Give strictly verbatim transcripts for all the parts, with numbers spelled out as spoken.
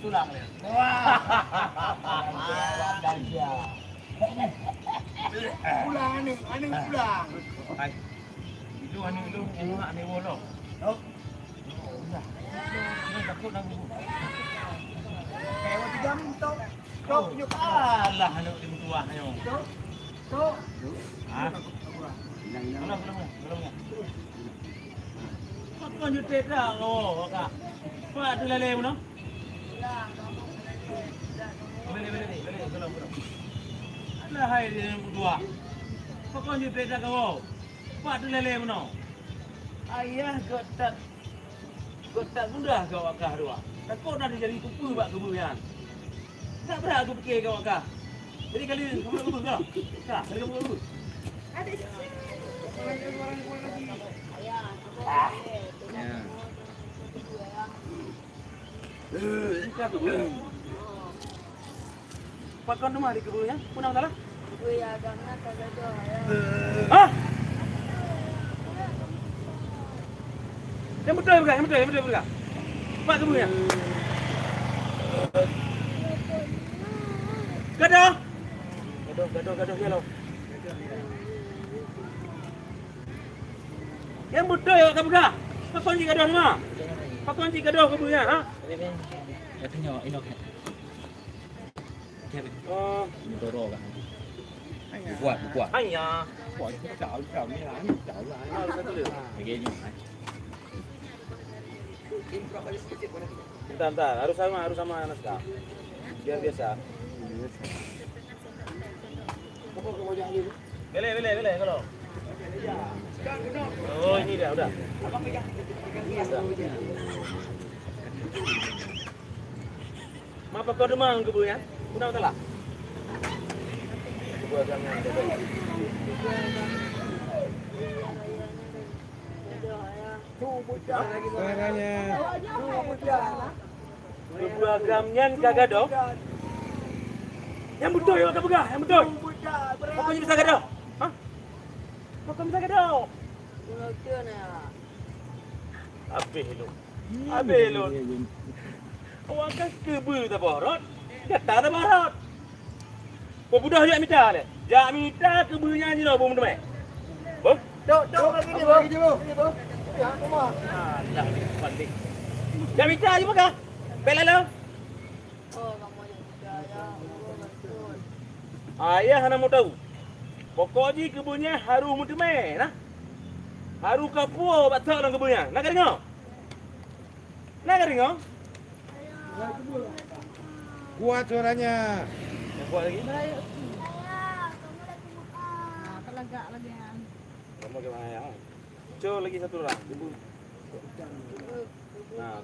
Pulang dia. Wah. Pulang, aneuk, aneuk pulang. Hai. Itu aneuk lu, aneuk, aneuk wolo. Oh. Udah. Udah, takut dah, Bu. Eh, waktu jam tu. Tok, yuk. Alah, aneuk di meutuah nyoe. Tok. Tok. Ha? Tolong, tolong, tolong, ya. Pakon jeuet that, oh, Kak. Pak tu lele mana? Boleh, boleh, boleh, tolong, tolong. Alah, hai dia yang berdua. Pakon jeuet that kau. Pak tu lele mana? Ayah kau tak Kok that mudah keu awak kah dua? Takot na teujadi peue bak keubeue nyan. That brat keu pike keu awak kah. Jadi kali kamu nak keubeue kah? Kah, kali kamu keubeue. Ya. Ini kah keubeue? Pakon teuma di keubeue nyan? Peue na masalah? Keubeue nyang agam nyan ka gadôh, ya. Hah? Nyang beutôi peugah, nyang beutôi, nyang beutôi peugah. Pat keubeue nyan? Gadôh? Gadôh, gadôh, gadôh, ya lo. Nyang beutôi awak ka peugah. Pakon jih gadôh teuma? Pakon jih gadôh keubeue nyan, ha? Katanya, inoe. Oh. Ini doro kan. Buat, buat. Hanya. Buat, tahu, tahu, ni lah, ni tahu lah. Lagi ni. Bentar, bentar. Harus sama, harus sama naskah. Biar biasa. Boleh, boleh, boleh kalau. Oh, ini dah, udah. Udah. Mapa kau demang keubeue nyan? Peue na masalah? Keubeue agam nyan. Suaranya. Keubeue agam nyan ka gadôh? Nyang beutôi awak ka peugah, nyang beutôi. Pakon jih bisa gadôh? Ha? Pakon bisa gadôh? Habéh lôn. Habéh lôn. Awak ka keubeue saboh rot, gata saboh rot. Peubeudoh jak mita lé. Jak mita keubeue nyan jinoe beumeuteumeue. Boh? Tok, tok, lagi ni, boh. Lagi ni, boh. Ya, tu mah. Alah, ni pandai. Jak mita je peugah. Bèk lalu. Ayah hana mau tahu. Pokok jih keubeue nyan harôh meuteumé, nah. Harôh ka puwoe bak tok lam keubeue nyan. Na ka deungoe? Na ka deungoe? Kuat suaranya. Yang kuat lagi? Kamu lagi mana ya? Cok lagi satu orang. Nah,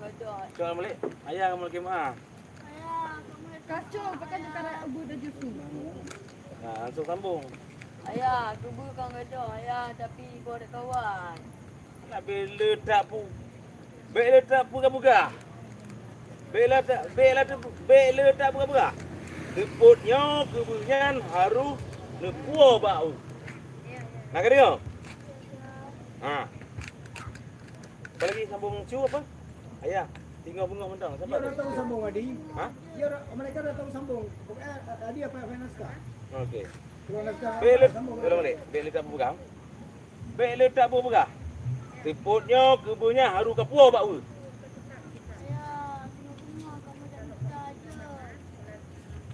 cok balik. Ayah kamu lagi mana? Kacau, pakai cara ubah dah jutu. Nah, langsung sambung. Ayah, keubeue ka gadôh, ayah, tapi iboh dak kawan. Nak bela tak pu. Bela tak pu ka peugah. Bela tak, bela tak, bela tak pu ka peugah. Seupôt nyoe keubeue nyan harôh neupuwoe bak u. Nah, ka deungoe? Ha. Apa lagi sambung cu apa? Ayah, tinggal bengong mentang. Siapa? Dia dah tahu sambung, Adi. Ha? Dia dah, mereka dah tahu sambung. Pokoknya, Adi apa yang naskah? Okey. Kalau naskah, bela, sambung. Bela balik. Bela tak peugah. Bela tak peugah. Seupôt nyoe keubeue nyan harôh ka puwoe bak u.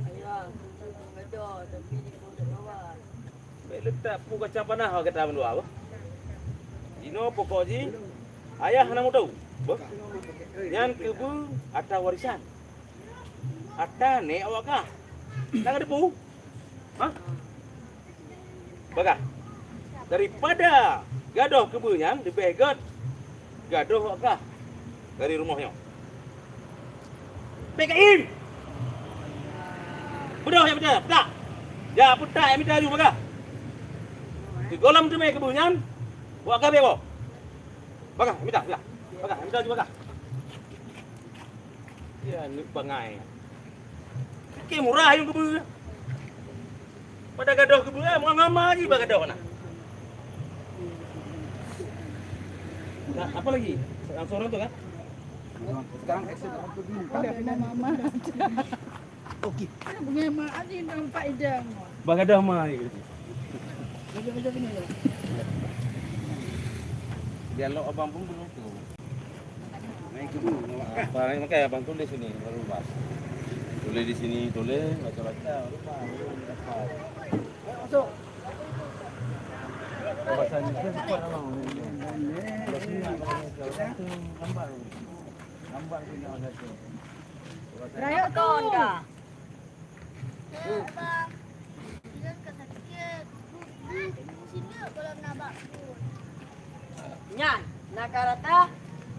Ayah, tapi di pondok bawah. Bèk leutak pu kacang panah awak gata mandua, boh. Jinoe pokok jih, ayah hana meuteupeu, boh. Nyan keubeue atra warisan. Atra nèk awak kah. Na ka teupeue? Ha? Bagah. Daripada gadôh keubeue nyan, leubeh gèt gadôh awak kah dari rumoh nyoe. Peukaim! Beudôh nyang mita, peutak! Jak peutak nyang mita aju bagah! Sigohlom teumé keubeue nyan, wak ka bèe woe. Bagah, nyang mita, bagah. Bagah, nyang mita aju bagah. Ya, aneuk bangai. Pike murah ayong keubeue. Pada gadôh keubeue, eh, meuhama jih bak gadôh na. Nah, apa lagi? Langsung orang tu kan? Sekarang action. Bagaimana mama? Okey. Bagaimana mak ni nampak idang? Bagaimana mak ni? Bagaimana ni? Dialog abang pun belum tu. Naik ke dulu. Apa yang pakai abang tulis sini baru lepas. Tulis di sini, tulis macam-macam. Baru lepas. Masuk. Bahasa Indonesia cepat abang. Gambar. Gambar tu nak satu. Rakyat tu. Nyan, na ka rata,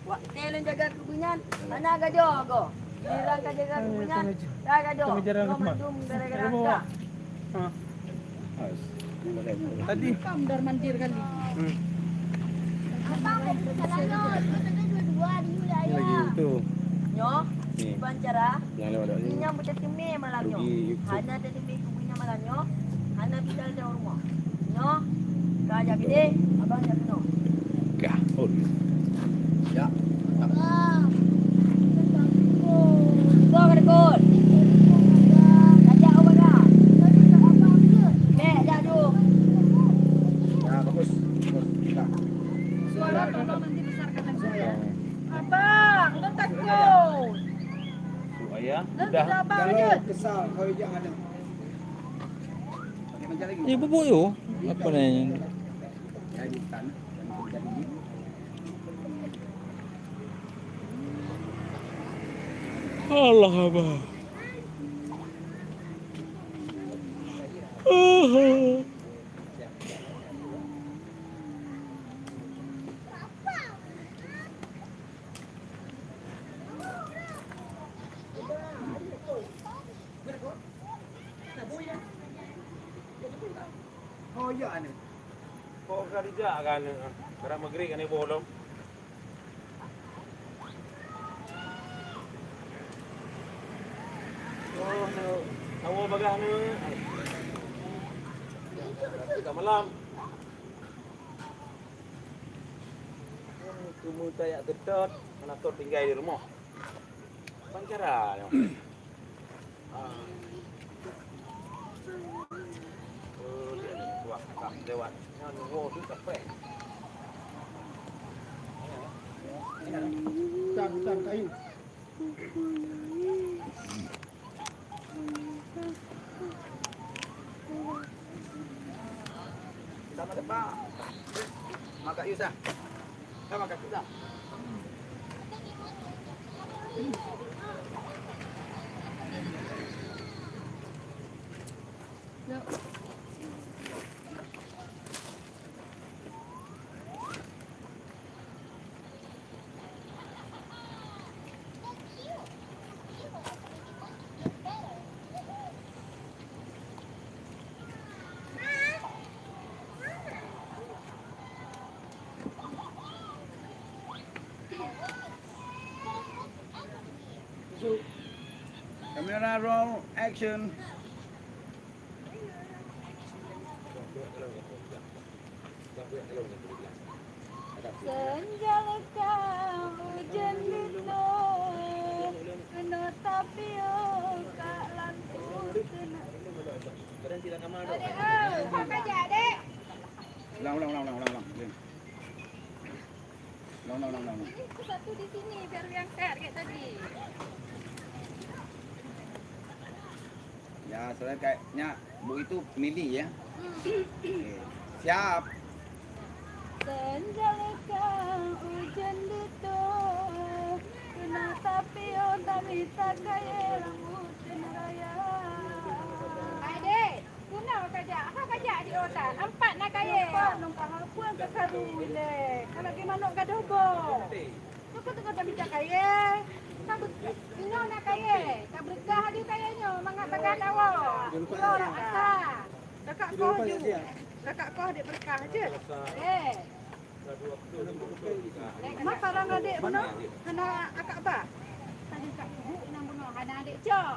wak tée lôn jaga keubeue nyan, hana gadoh goe. Giliran ka jaga keubeue nyan, ka gadoh. Goe mandum gara-gara ka. Tadi. Kam dar mandir kali. Hmm. Abang, salah nyoe. Dua-dua ni lah, ya. Lagi tu. Nyoe, ni. Iban cara. Yang lewat kat sini. Inyam beutateumé malam nyoe. Rugi YouTube. Hana tateumé keubeue nyan malam nyoe. Hana bisa lé rumoh. Nyoe, ka jak gede, abang jak keunoe. Kah, ul. Ya. Abang. Go, go, go. Ajak awak dah. Bek dah tu. Ya, bagus. Bagus. Ya. Suara tolong nanti besarkan lagi. Ya. Abang, lu takut. Ayah, lu dah. Kalau kesal, kau ijak ada. Pakai meja lagi. Ni bubuk tu. Apa ni? Jadi, tak nak. Allah Akbar. Oh, ya, ni. Oh, ka dijak kan. Barang maghrib kan ibu lom. Oh, ni. Tawa bagah ni. Kita malam. Cuma tak yak getot, mana tu tinggal di rumah. Bang cara. Ah. Oh, dia ni, wah, tak lewat. Nyan, oh, tu sampai. Hutan, hutan kayu. Sama depan. Makan Yus ah. Sama kaki dah. Kamera roll, action. Senja lekang ujeuen dudoe, keunoe tapiôh ka lam tuteuna. Adek, eh, kau kajak, Dek. Ulang, ulang, ulang, ulang, ulang, ulang. Ulang, ulang, ulang, ulang. Ini satu di sini, biar diangkat kayak tadi. Ya, soalnya kayaknya Bu itu milih ya. Hmm. Oke. Siap. Senja lekang ujeuen dudoe, keunoe tapiôh tamita kayèe lam uteuen raya. Hai, Dek. Keunoe kajak, ha kajak di ota, empat na kayèe. Empat nong ka hapeueng ka karu ilèe. Ka lagèe manok gadôh boh. Nyoe ka teungoh tamita kayèe. Ka be-, inoe na kayèe. Ka beureukat laju kayèe nyoe mangat bagaih tawoe. Nyoe rasa. Kakak koh ju. Kakak koh dek beureukat jeuet. Eh. Mak parang adek bunoe hana akak ba. Tadi kak ibu nang bunoe hana adek cok.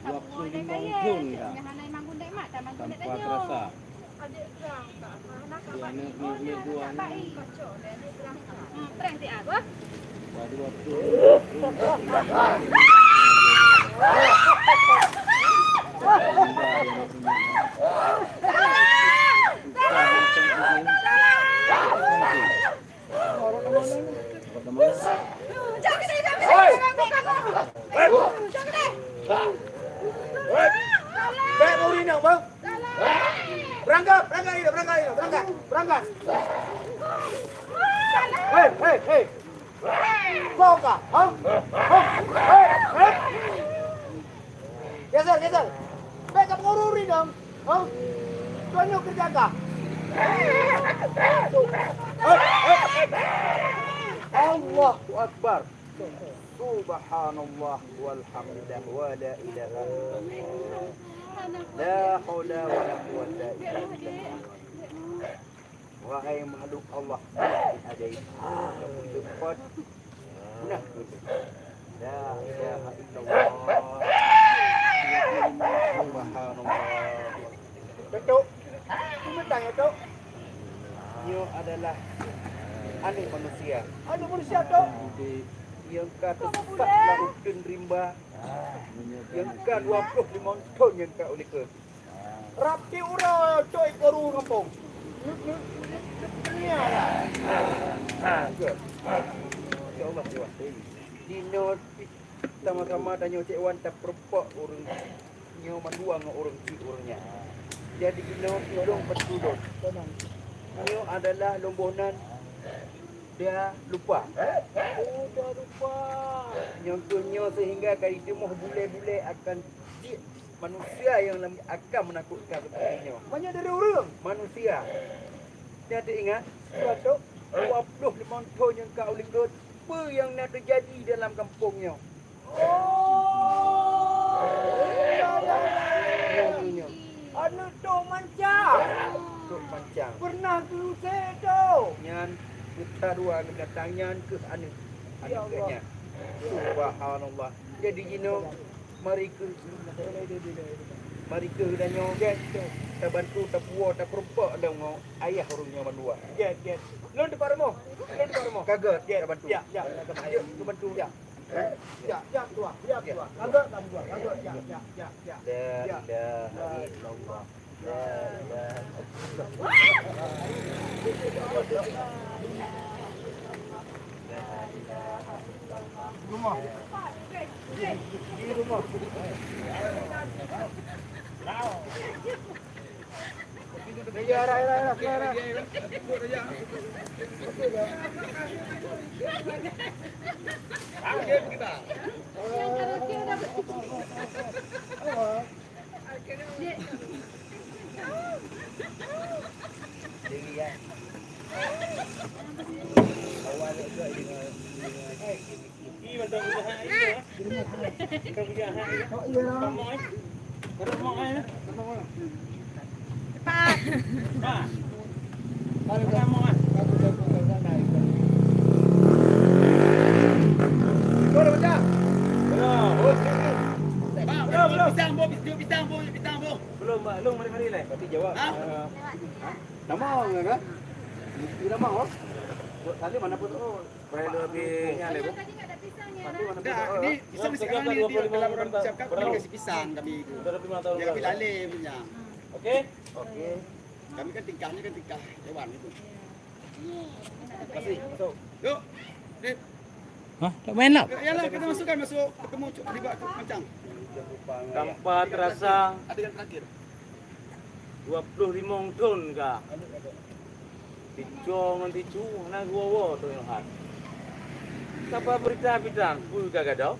Dua puluh lima thon dah. Tanpa terasa. Bèk muri nyoe, bang. Berangkat, berangkat, berangkat, berangkat, berangkat. Hei, hei, hei. Kau kah? Ha? Ha? Hei, hei. Geser, geser. Bèk ka pengurusi dong. Ha? Tuan nyoe kerja kah? Hei, hei. Allahu Akbar. Subhanallah walhamdulillah wa la ilaha illallah. La haula wa la quwwata illa billah. Wahai makhluk Allah, ajaib. Tepat. Nah, la ilaha illallah. Subhanallah. Datuk, peue mantong, Datuk? Nyoe adalah aneuk manusia. Aneuk manusia, Datuk? Nyang ka teusesat lam uteuen rimba. Nyang ka dua ploh limong thon nyang ka u likot. Rab ti uroe cok ikeuru gampông. Nyoe, nyoe, nyoe, nyoe, nyoe, nyoe. Insya Allah, insya Allah. Di nyoe Sama-sama tanyoe cek wan tapeurumpok ureueng nyoe mandua ngon ureueng chik ureueng nyan. Jadi inoe tulông bantu lôn. Nyoe adalah lôn boh nan Da Lupa. Oh, Da Lupa. Nyang keuh nyoe sehingga ka jitimoh bulèe-bulèe akan cit manusia nyang lam akan meunakutkan seperti nyoe. Banyak dari ureueng. Manusia. Nyan teuingat, dua ploh limong thon nyang ka u likot, peue nyang na teujadi dalam gampông nyoe? Oh, ya, ya, ya, ya. Aneuk Tok Mancang. Tok Mancang. Pernah geuseuôt, Tok. Nyan, geutanyoe geutanyoe nyan keuh aneuk. Ya Allah. Aneuk geuh nyan. Subhanallah. Jadi jinoe, mari keuh, mari keuh tanyoe tabantu, tapuwoe, tapeurumpok lom ngon ayah ureueng nyoe mandua. Gèt, gèt. Lôn teumpat rumoh. Lôn teumpat rumoh. Ka gèt, gèt, tabantu. Ya, ya, ya, tabantu. Ya. Ya, ya, tuan. Ya, tuan. Ka gèt, ka gèt, ka gèt. Ya, ya, ya, ya. La ilaha illallah. La ilaha illallah. Rumah. Di rumah. Ya, ya, ya, ya, ya. Bintang, Bu, bintang, Bu. Belum, Mbak. Lôn mari-mari lé. Tapi jawab. Ha? Eh, ha? Nama orang kan? Mesti nama orang. Buat tadi mana pun, oh. Pai lôn habis nyan lé, Bu. Tadi nggak ada pisangnya, Dah, oh. Ini pisang sekarang ni dia dalam orang siapkan, kami kasih pisang kami itu. Dia lebih lama tahun. Dia lebih lalim punya. Oke? Oke. Kami kan tingkahnya kan tingkah dewan itu. Kasih. Masuk. Yuk. Dip. Hah? Tak main lah. Yalah, kita masukkan masuk ketemu Cuk Libat Cuk Mancang. Tanpa terasa, adegan terakhir. Dua puluh limong thon ka. Tico ngon ticu hana geuwoe-woe thon nyoe hat. Saba beurita bidang, peue ka gadôh,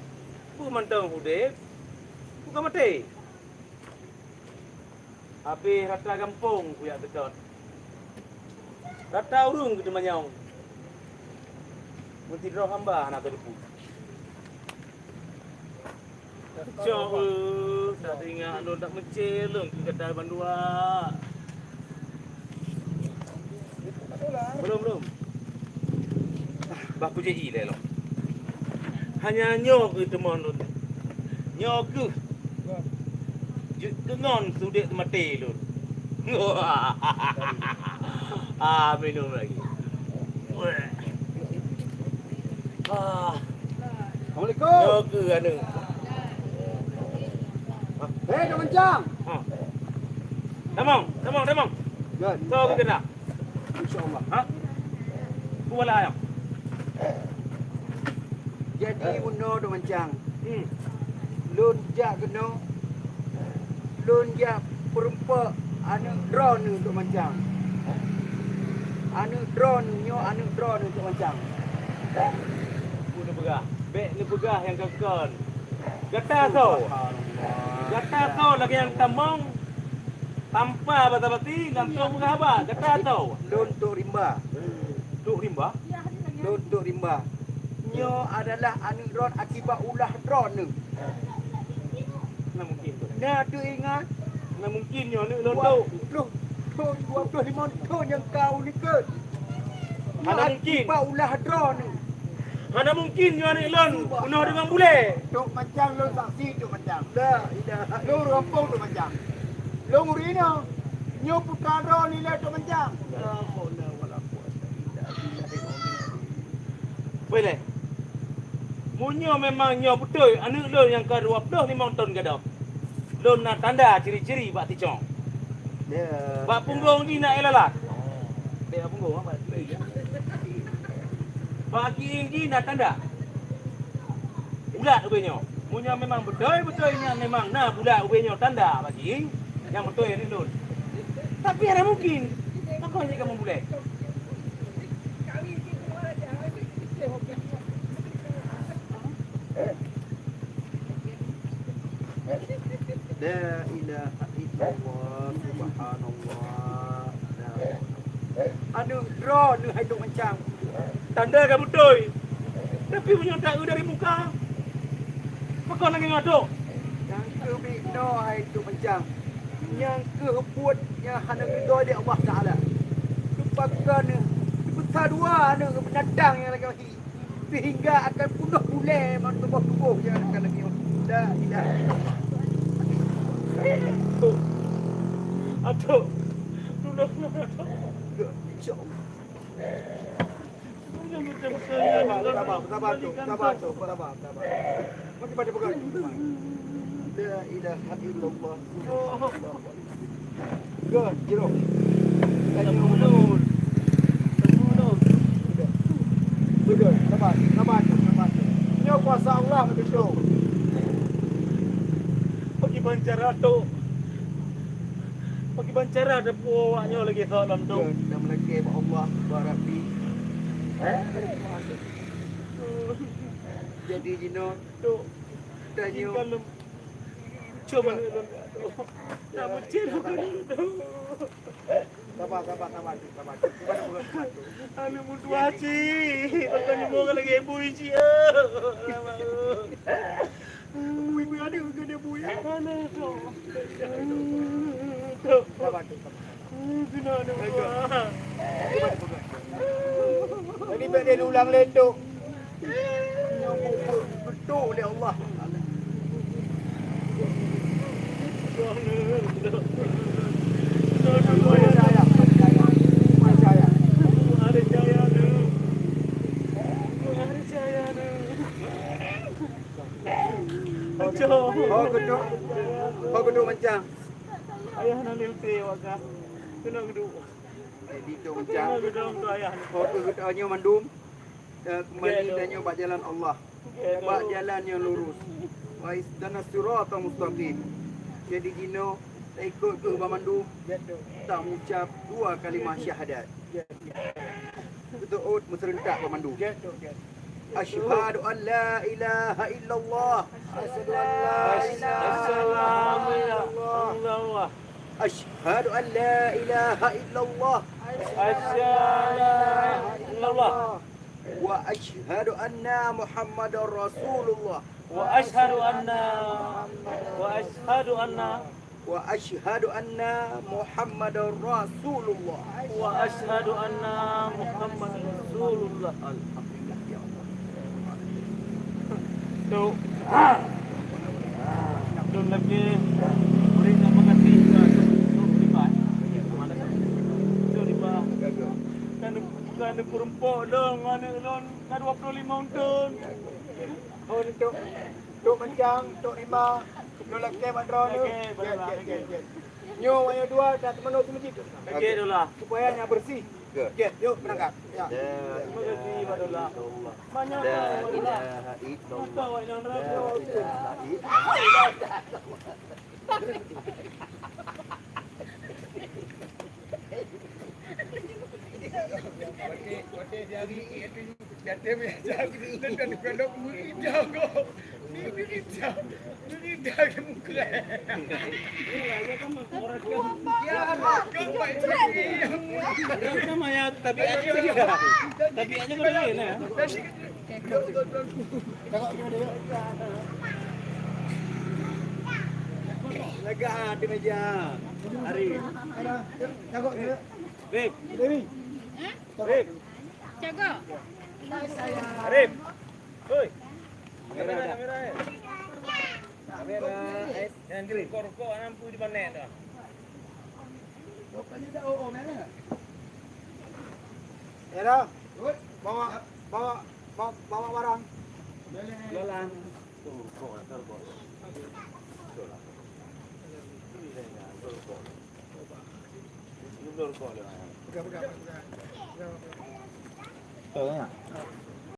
peue mantong udeb, peue ka maté. Habéh rata gampông kujak seutôt. Rata ureuëng keuteumanyong. Meusidroe hamba hana teupeu. Cok, eh, tak teuingat lôn, tak meucé lôn keu gata bandua. Belum, belum. Bah kujak i lé lôn. Hanya nyoe kheueh teumon lôn. Nyoe kheueh jeuet keu ngon seudeh teumaté lôn. Ah, minum lagi. Ah. Assalamualaikum. Nyoe kheueh aneuk. Hei, Tok Mancang. Ha. Tamong, tamong, tamong. Gan. Soe keu keunan? Insya Allah. Ha? Kuala ayam. Jadi, bunoe Tok Mancang. Hmm. Lôn jak keunoe, lôn jak peurumpok aneuk droeneuh Tok Mancang. Aneuk droeneuh nyoe, aneuk droeneuh Tok Mancang. Peue neupeugah? Bék neupeugah nyang kon-kon. Gata soe? Gata soe lagée nyang tamong tanpa basa-basi langsung peugah haba? Gata soe? Lôn Tok Rimba. Tok Rimba? Lôn Tok Rimba. Nyoe adalah aneuk droen akibat ulah droeneuh. Na mungkin tu. Na teuingat? Na mungkin nyoe aneuk lôn tu. Dua puluh thon, dua puluh lima thon nyang ka uneukot. Hana mungkin. Akibat ulah droeneuh. Hana mungkin nyoe aneuk lôn bunoe deungon bulée. Tok Mancang lôn saksi, Tok Mancang. La ilaha illallah. Lôn ureuëng gampông Tok Mancang. Lôn ureuëng inoe. Nyoe putra droeneuh lé Tok Mancang. La haula wala quwwata illa billah. Boleh. Meunyoe memang nyoe beutôi aneuk lôn nyang ka dua ploh limong thon gadôh, lôn na tanda ciri-ciri bak ticong. Ya. Bak punggong jih na ié lalat. Bak punggong, bak jih. Bak kiéng jih na tanda. Bulat ubé nyoe. Meunyoe memang beutôi-beutôi nyan memang na bulat ubé nyoe tanda bak kiéng, nyang beutôi aneuk lôn. Tapi hana mungkin. Pakon jih kamoe bulée? La ilaha illallah, subhanallah. Aneuk droeneuh hai Tok Mancang. Tanda ka beutôi. Tapi meunyoe taeu dari muka, pakon lagée nyoe, Tok? Nyang keubiet noe hai Tok Mancang. Nyang keuh buet nyang hana ridha lé Allah Taala. Teupaka neuh, teupeusa dua aneuk binatang nyang lagée hi. Sehingga akan peunoh ulée mantong tuboh-tuboh nyang akan lagée nyoe. La ilaha illallah. Aduh. Aduh. Tulông, Aduh. Ya, insya Allah. Sabar, sabar, sabar, sabar, sabar. Masih pada pegang. La ilaha illallah. Allahu Akbar. Betul, jeruk. Betul. Betul. Sabar, sabar tu, sabar tu. Nyoe kuasa Allah betul. Bagi bancara tu. Bagi bancara depu awak nyoe lagi salam tu. Betul. Dan melakei bak Allah, bak Rabbi. Jadi jinoe tu. Tanyoe. Cuba nak mencil. Sabar, sabar, sabar, sabar. Cuba nak buka sepatu. Aneuk meutuah cit, bukan nyoe lagée bui cit. Bui, bui ada ke dia bui? Mana tu? Sabar tu, sabar. Kena aneuk meutuah. Cuba nak buka. Jadi bèk dia ulang lé tu. Nyoe buku geutuek lé Allah. Ho keuduek, ho keuduek mancang. Ayah nan diute waka. Kena keuduek. Jadi, cong cang. Ho keuduek tanyoe mandum, eh, kembali tanyoe bak jalan Allah. Bak jalan nyang lurus. Wa ihdinas siratal mustaqim. Jadi, jinoe taikot keu banmandum, tamucab dua kalimah syahadat. Beutôi meuserentak banmandum. Asyhadu an la ilaha illallah. Asyhadu an la ilaha illallah. Asyhadu an la ilaha illallah. Asyhadu an la ilaha illallah. Wa asyhadu anna Muhammadar Rasulullah. Wa asyhadu anna, wa asyhadu anna Wa asyhadu anna Muhammadar Rasulullah. Wa asyhadu anna Muhammadar Rasulullah. Alhamdulillah, ya Allah. Tu. Tu lagi. Beri nama kasih juga tu. Tu riba. Tu riba. Kan, kan peurumpok dong aneuk lôn ka dua puluh lima thon. Oh, untuk, untuk mancang, untuk riba. Lôn lakèe bak droeneuh. Lakèe, bak droeneuh. Jeuet, jeuet, jeuet. Nyoe wayang dua dan teumanoe seumeujid. Lakèe, Dola. Supaya nyak beureuséh. Jeuet, jeuet, yuk, beurangkat. Ya. Terima kasih, Pak Dola. Manyang, Pak Dola. La ilaha illallah. Mantap, Pak Dola. La ilaha illallah. Watèe, watèe di hari Gata biasa geudeungon dan galak meurida kok. Meurida, meurida ke muka. Ya, kau baik. Sama ya, tabiatnya beda. Tabiatnya kan beda, nah. Lagak di meja. Hari. Beb. Beb. Cagak. Arif. Hoi. Kamera, kamera, eh. Kamera, eh. Yang rukok-rukok, anang pui di mana dah? Ya dah. Bawa, bawa, bawa, bawa barang. Jalan. Tuh, rukok, rukok. Tuh lah. Ini dah rukok dah. Betul, ya?